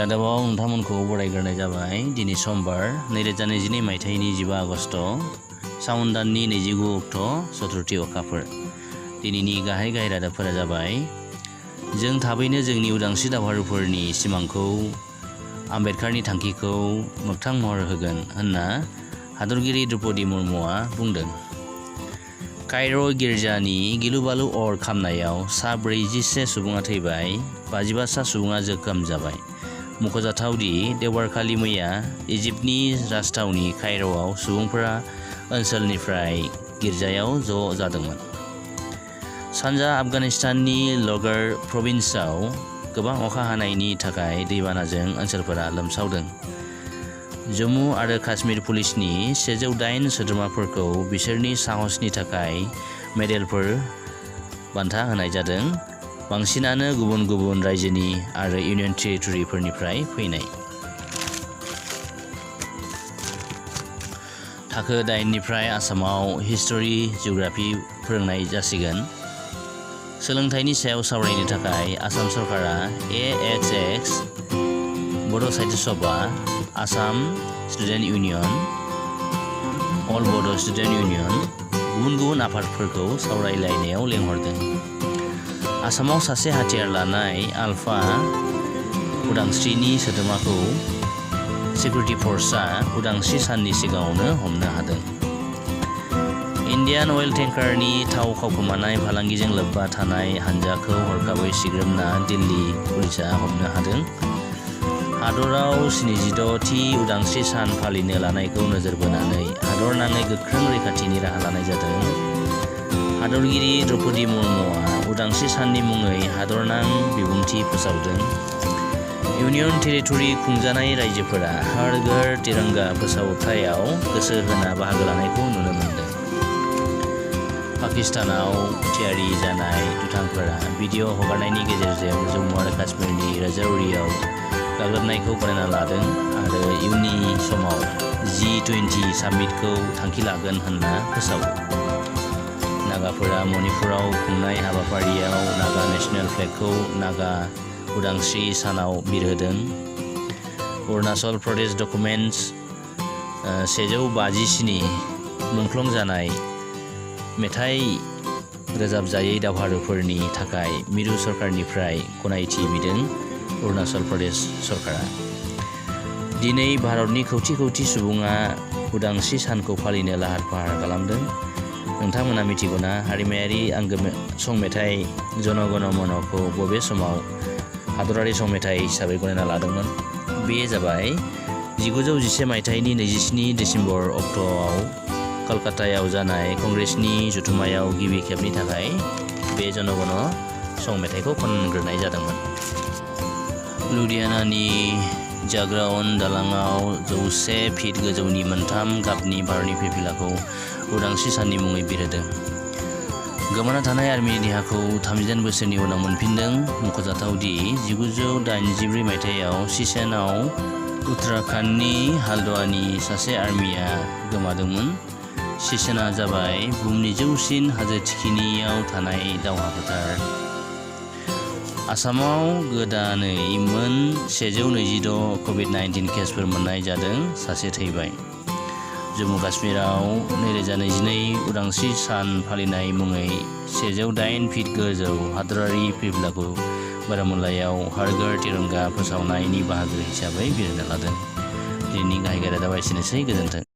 रादाबाव नोंथांमोनखौ बरायग्रोनाय जाबाय। दिनै समबार 2022 मायथाइनि 15 आगस्ट सावन दाननि 29 अक्ट चतुर्थी अखाफोर। दिनैनि गाहाय रादाबफोरा जाबाय जों थाबैनो जोंनि उदांस्रि दावहारुफोरनि सिमांखौ आम्बेडकारनि थांखिखौ मोगथां महर होगोन होनना हादरगिरि द्रौपदी मुर्मुआ बुंदों। कायर' गिर्जानि गिलु-बालु अर खामनायाव सा 41 सुबुङा थैबाय, 55 सुबुङा जोखोम जाबाय। मख'जाथावदि देवबारखालि मैया इजिप्टनि राजथावनि कायर'आव सुबुंफोरा ओनसोलनिफ्राय गिर्जायाव ज' जादोंमोन। सानजा आफगानिस्ताननि लगर प्रभिन्सआव गोबां अखा हानायनि थाखाय दैबानाजों ओनसोलफोरा लोमसावदों। जम्मु आरो काश्मीर पुलिसनि 108 सोद्रोमाफोरखौ बिसोरनि साहसनि थाखाय मेडेलफोर बान्था होनाय जादों। बांसिनानो गुबुन गुबुन रायजोनि आरो इउनियन टेरिटरिफोरनिफ्राय फैनाय। थाखो 8निफ्राय आसामाव हिस्टरि जिअ'ग्राफि फोरोंनाय जासिगोन। सोलोंथाइनि सायाव सावरायनो थाखाय आसाम सरकारा AXX, बड' साहित्य सभा, आसाम स्टुडेन्ट इउनियन, अल बड' स्टुडेन्ट इउनियन, गुबुन गुबुन आफादफोरखौ सावरायलायनायाव लेंहरदों। आसामाव सासे हाथियार लानाय आलफा उदांस्रिनि सोद्रोमाखौ सिकिउरिटि फर्सआ उदांस्रि साननि सिगाङावनो हमनो हादों। इन्डियान अइल टेंकारनि थाव खावखोमानाय फालांगिजों लोब्बा थानाय हानजाखौ हरखाबै सिग्रोमना दिल्ली पुलिसआ हमनो हादों। हादराव 76थि उदांस्रि सान फालिनो लानायखौ नोजोर बोनानै हादरनाङै गोख्रों रैखाथिनि राहा लानाय जादों। हादरगिरि द्रौपदी मुर्मुआ उदांस्रि साननि मुङै हादरनां बिबुंथि फोसावदों। इउनियन टेरिटरि खुंजानाय रायजोफोरा हर घर तिरंगा फोसावथायाव गोसो होना बाहागो लानायखौ नुनो मोन्दों। पाकिस्तानाव थियारि जानाय दुथांफोरा भिडिअ हगारनायनि गेजेरजों जम्मु आरो काश्मीरनि राजौरीआव गाग्लोबनायखौ गनायना लादों आरो इयुननि समाव G20 सामिटखौ थांखि लागोन होनना फोसावो। नागाफोरा मणिपुराव खुंनाय हाबाफारियाव नागा नेशनेल फ्लेगखौ नागा उदांस्रि सानाव बिरहोदों। अरुणाचल प्रदेश डकुमेन्ट्स 157 मुंख्लं जानाय मेथाइ रोजाबजायै दावहारुफोरनि थाखाय मिरु सरकारनिफ्राय गनायथि बिदों। अरुणाचल प्रदेश सरकारा दिनै भारतनि खौथि खौथि सुबुङा उदांस्रि सानखौ फालिनो लाहार फाहार खालामदों। नोंथांमोना मिथिगौना हारिमायारि आंगो संमेथाइ जन गण मनखौ बबे समाव हादरारि संमेथाइ हिसाबै गनायना लादोंमोन? बे जाबाय 1911 मायथाइनि 27 दिसेम्बर अक्ट'आव कलकातायाव जानाय कंग्रेसनि जथुम्मायाव गिबि खेबनि थाखाय बे जन गण संमेथाइखौ खनग्रोनाय जादोंमोन। लुधियानानि जाग्राउन दालाङाव 100 फिट गोजौनि मोनथाम गाबनि भारतनि फिरफिलाखौ उदांस्रि साननि मुङै बिरहोदों। गोमाना थानाय आर्मिनि देहाखौ 38 बोसोरनि उनाव मोनफिनदों। मख'जाथावदि 1984 मायथाइयाव सिचेनआव उत्तराखन्डनि हाल्डवानि सासे आर्मिया गोमादोंमोन। सिचेनआ जाबाय बुहुमनि जौसिन हाजो थिखिनियाव थानाय दावहा फोथार। आसामाव गोदानै मोन 126 COVID-19 केसफोर मोननाय जादों, सासे थैबाय। जम्मु काश्मीराव 2022 उदांस्रि सान फालिनाय मुङै 108 फिट गोजौ हादरारि फिरफिलाखौ बारामुल्लायाव हर घर तिरंगा फोसावनायनि बाहागो हिसाबै बिरहोनो लादों। दिनैनि गाहाय रादाबा एसेनोसै। गोजोन्थों।